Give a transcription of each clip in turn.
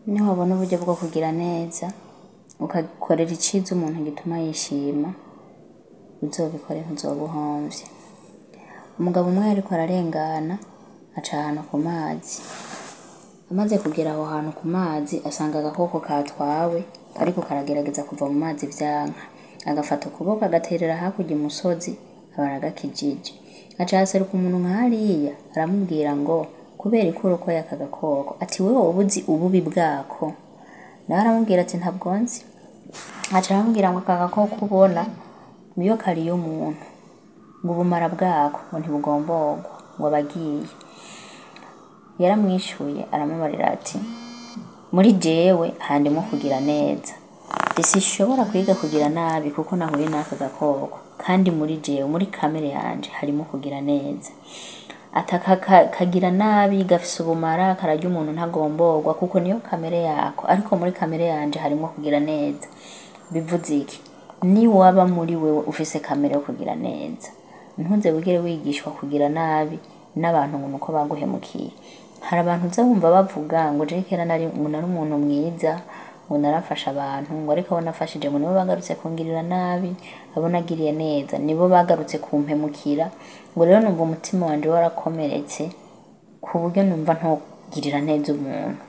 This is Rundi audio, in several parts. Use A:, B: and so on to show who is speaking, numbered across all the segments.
A: Niwabona uburyo bwo kugira neza, ugakorera iciza umuntu gituma yishima, uzobikore ntuzoba uhomvye. Umugabo umwe yariko ararengana aca ahantu ku mazi. Amaze kugera aho hantu ku mazi asanga agakoko katwawe kariko karagerageza kuva mu mazi vyanka. Agafata ukuboko agaterera hakurya imusozi aba aragakijije. Aca haseruka umuntu nka hariya aramubwira ngo kubera iki urokoye aka gakoko? Ati wewe woba uzi ububi bwako? Nawe aramubwira ati ntabwo nzi. Aca aramubwira ngo aka gakoko ubona iyo kariye umuntu ngo ubumara bwako ngo ntibugomborwa ngo aba agiye. Yaramwishuye aramubarira ati muri jewe handimwo kugira neza. Sinshobora kwiga kugira nabi kuko nahuye n'aka gakoko kandi muri jewe muri kamere yanje harimwo kugira neza. Ati aka kagira nabi gafise ubumara kararya umuntu ntagomborwa kuko niyo kamere yako ariko muri kamere yanje harimwo kugira neza. Bivuze iki? Niwaba muri wewe ufise kamere yo kugira neza, ntuze wigere wigishwa kugira nabi n'abantu ngo nuko baguhemukiye. Hari abantu uza wumva bavuga ngo jewe kera nari ngo nari umuntu mwiza, ngo narafasha abantu, ngo ariko abo nafashije ngo nibo bagarutse kungirira nabi, abo nagiriye neza nibo bagarutse kumpemukira, ngo rero numva umutima wanje warakomeretse ku buryo numva ntogirira neza umuntu.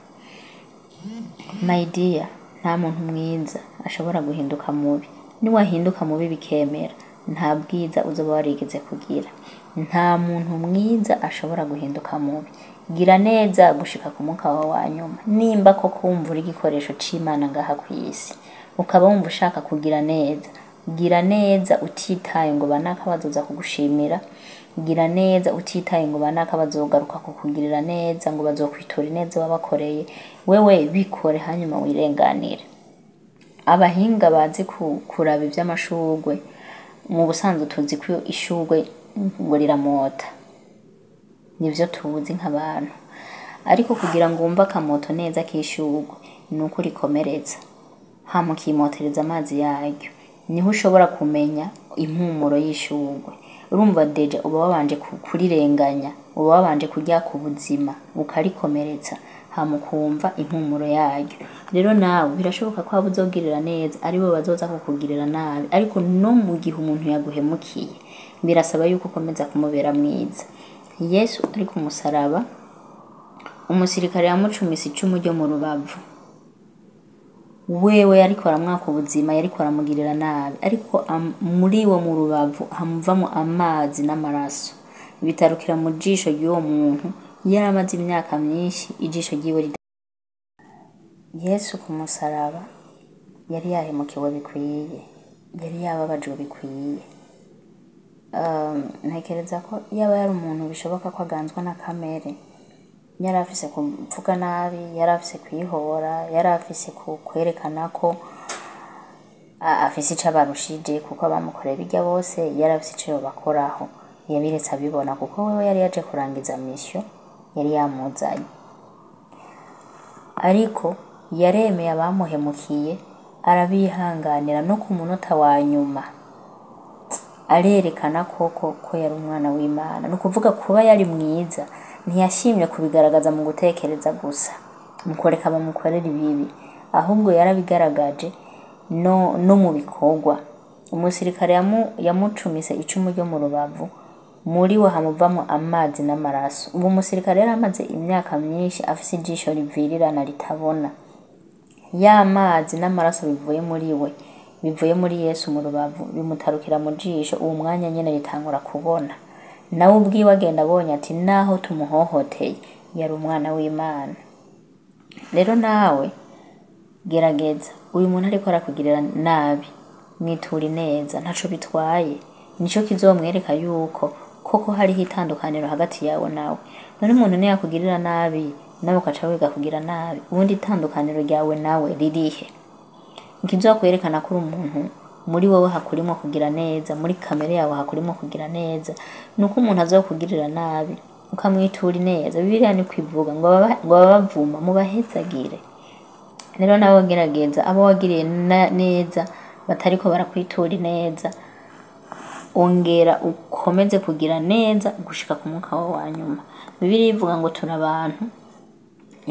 A: My dear, nta muntu mwiza ashobora guhinduka mubi. Niwahinduka mubi bikemera, nta bwiza uzoba warigeze kugira. Nta muntu mwiza ashobora guhinduka mubi. Gira neza gushika ku mwuka wawe wa nyuma. Nimba koko wumva uri igikoresho c'Imana ngaha kw'isi, ukaba wumva ushaka kugira neza, gira neza utitaye ngo banaka bazoza kugushimira, gira neza utitaye ngo banaka bazogaruka kukugirira neza, ngo bazokwitura ineza wabakoreye, wewe bikore hanyuma wirenganire. Abahinga bazi kuraba ivy'amashurwe, mu busanzwe tuzi ko ishurwe ngo riramota. Nivyo tuzi nk'abantu. Ariko kugira ngo wumve akamoto neza k'ishurwe, nuko urikomeretsa. Hama ukimotereza amazi yaryo. Niho ushobora kumenya impumuro y'ishurwe. Urumva déjà uba wabanje kurirenganya, uba wabanje kuryaka ubuzima, ukarikomeretsa, hama ukumva impumuro yaryo. Rero nawe birashoboka ko abo uzogirira neza aribo bazoza kukugirira nabi, ariko no mu gihe umuntu yaguhemukiye, birasaba yuko ukomeza kumubera mwiza. Yesu ari ku musaraba, umusirikare yamucumise icumu ryo mu rubavu. Wewe yariko aramwaka ubuzima, yariko aramugirira nabi, ariko muri we mu rubavu hamuvamwo amazi n'amaraso. Bitarukira mu jisho ry'uwo muntu, yaramaze imyaka myinshi ijisho ryiwe Yesu ku musaraba yari yahemukiwe bikwiye, yari yababajwe bikwiye. Ntekereza ko yaba yari umuntu bishoboka ko aganzwa na kamere, yari afise kuvuga nabi, yari afise kwihora, yari afise kwerekana ko afise ico abarushije kuko abamukoreye birya bose yari afise ico yobakoraho. Yabiretse abibona kuko wewe yari yaje kurangiza mission yari yamuzanye. Ariko yaremeye abamuhemukiye arabihanganira no ku munota wa nyuma arerekana koko ko yari umwana w'Imana. Ni ukuvuga kuba yari mwiza ntiyashimye kubigaragaza mu gutekereza gusa, mu kureka bamukorera ibibi, ahubwo yarabigaragaje no mu bikorwa. Umusirikare yamucumise icumu ryo mu rubavu, muri we hamuvamwo amazi n'amaraso. Uwo musirikare yari amaze imyaka myinshi afise ijisho rivirirana ritabona. Ya mazi n'amaraso bivuye muri we, bivuye muri Yesu mu rubavu, bimutarukira mu jisho, uwo mwanya nyene ritangura kubona. Nawe ubwiwe agenda abonye ati naho tumuhohoteye yari umwana w'Imana. Rero nawe gerageza, uyu muntu ariko arakugirira nabi, mwiture ineza, ntaco bitwaye. Nico kizomwereka yuko koko hariho itandukaniro hagati yawe nawe. None umuntu niyakugirira nabi, nawe ukaca wiga kugira nabi, ubundi itandukaniro ryawe nawe ririhe? Ikizokwerekana ko uri umuntu muri wewe hakurimwo kugira neza, muri kamere yawe hakurimwo kugira neza, nuko umuntu azokugirira nabi ukamwitura ineza. Bibiliya niko ivuga ngo ababavuma mubahezagire. Rero nawe gerageza abo wagiriye neza batariko barakwitura ineza, ongera ukomeze kugira neza gushika ku mwuka wawe wa nyuma. Bibiliya ivuga ngo turi abantu,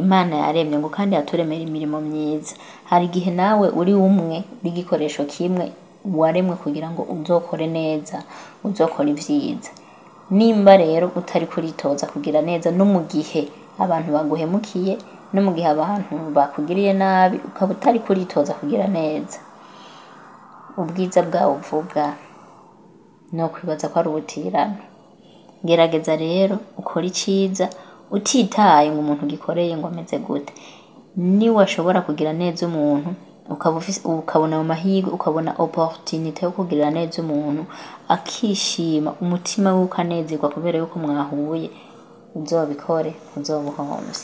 A: Imana yaremye ngo kandi yaturemera imirimo myiza. Hari igihe nawe uri umwe, uri igikoresho kimwe waremwe kugira ngo uzokore neza, uzokore ivyiza. Nimba rero utari kuritoza kugira neza, no mu gihe abantu baguhemukiye, no mu gihe abantu bakugiriye nabi, ukaba utari kuritoza kugira neza, ubwiza bwawe uvuga no kwibaza ko ari ubutirano. Gerageza rero ukore iciza utitaye ngo umuntu ugikoreye ngo ameze gute. Niwashobora kugira neza umuntu, ukaba ufise, ukabona ayo mahirwe, ukabona opportunité yo kugirira neza umuntu, akishima, umutima wiwe ukanezerwa kubera yuko mwahuye, uzobikore, uzoba uhomvye.